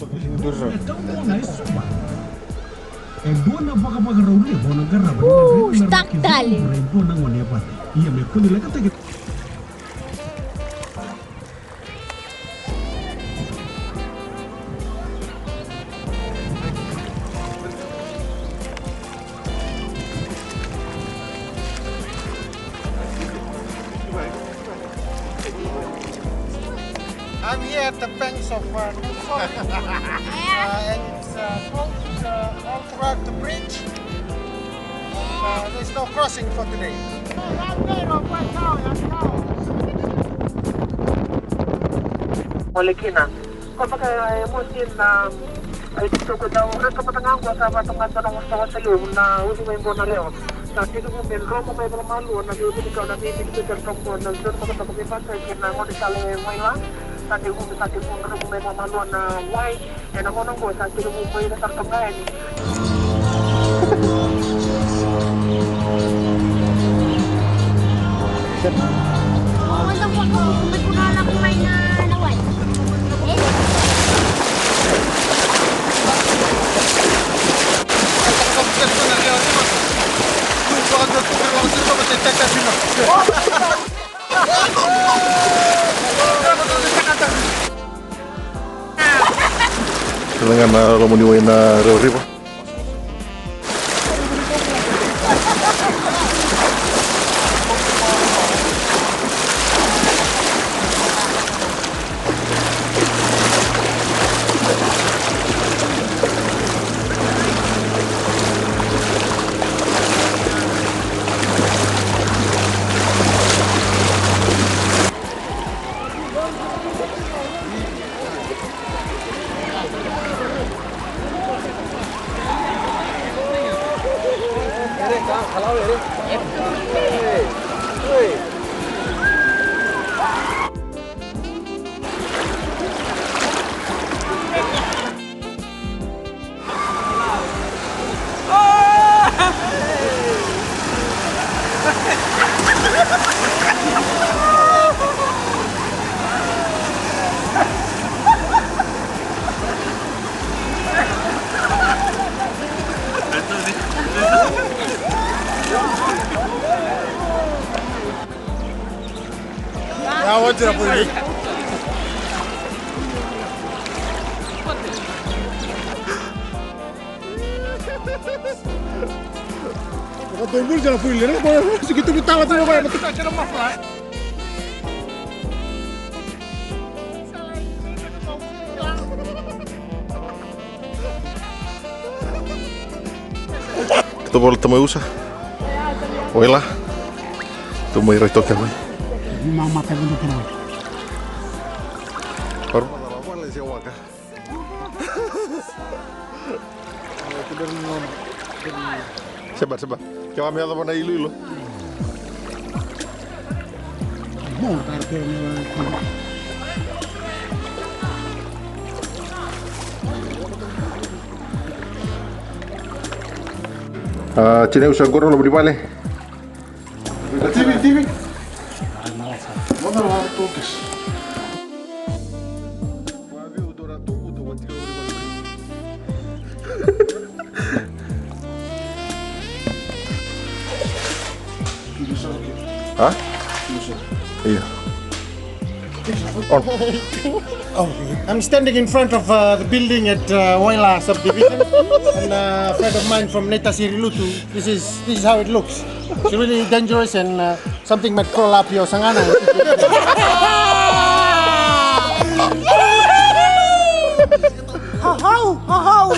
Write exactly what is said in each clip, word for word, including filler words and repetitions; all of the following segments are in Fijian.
E dua na vakavakarau levu o na qarava ni na dredre na reki se na dua na gone e vale. Ia me kua ni lekataki. I'm here at the banks of uh, Nuku Soa. Uh, and it's uh, cold uh, all throughout the bridge. Uh, there's no crossing for today. Ole kina. Ko baka e mo sin na ai tiko ko dau reka mata nga ko sa vata nga sa na wasa wasa levu na ucu mai bona lewa. Sa tekivu me dromu mai vakamalua na veivunikau na veimini kei tera toka na zona vakatoka me vasa kei na gone sala e Waila. Sa tekivu me sa tekivu dromu mai vakamalua na wai. Ena gauna oqo sa tekivu mai na sara toka yani. Tale ga na loma ni wai na Rewa River. Ya, watch it up, please. Ko dou buli jana pui lena ko siki tu bitala tu mai. Keitou volita mai Usa. Waila. Keitou mai rai toka mai. Ni mamata e vudu tena wai. Oro. Seba, seba. Kevaka me yacova na iloilo. A, tini Usa qo loma ni vale. T V, T V. Ha? Io. On. Oh, I'm standing in front of uh, the building at uh, Waila subdivision, and uh, a friend of mine from Naitasiri Lutu. This is this is how it looks. It's really dangerous, and uh, something might crawl up your sangana. Hahau, hahau.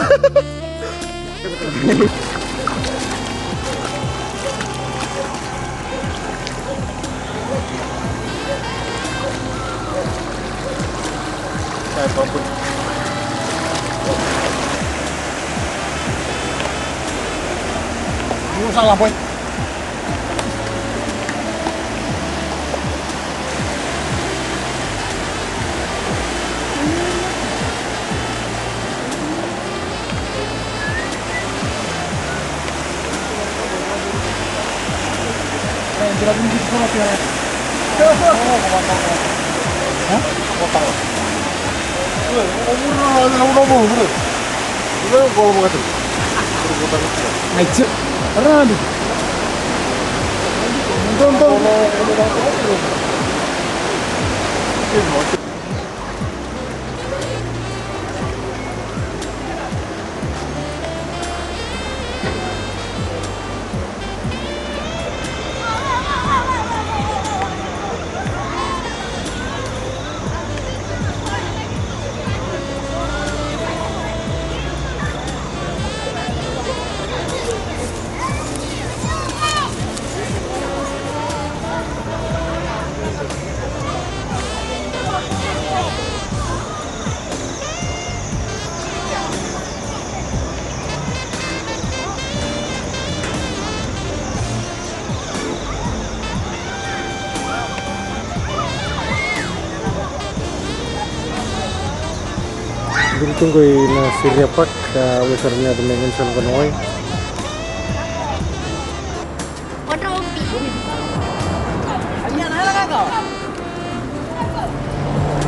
Duri tu qo i na Syria Park, a, oi sara ni yaco me gani sara qo na wai.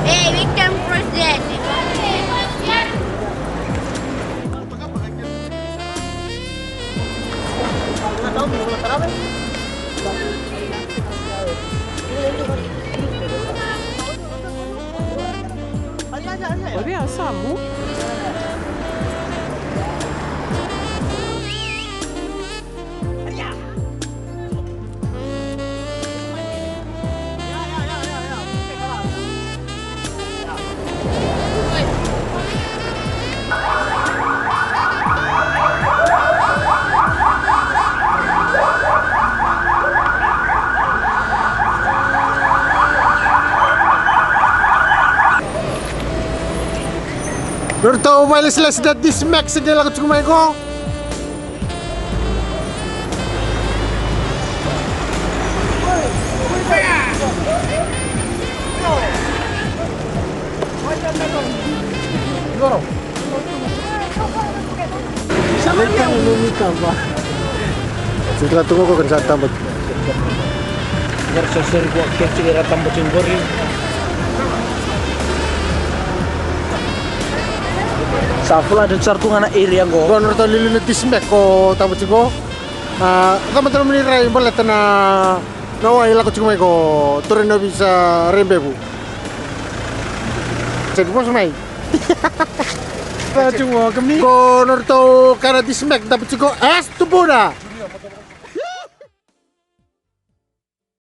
Hey, we come first then. Ori a samu. Ratou vailesilesi na D-Smack se qai lako tiko mai qo. Tiko tu qo ka ni sa taba. Qori sa seri kua kece era taba tiko qori. Sa flooded sara tu ga na area qo. Qo na ratou liuliu na D-Smack ko taba tiko. A, cava mada nomuni rai baleta na, na wai lako tiko mai ko Torenovi sa Rebevu. Seri vosa mai. Ko na ratou kana D-Smack taba tiko. As tubuna.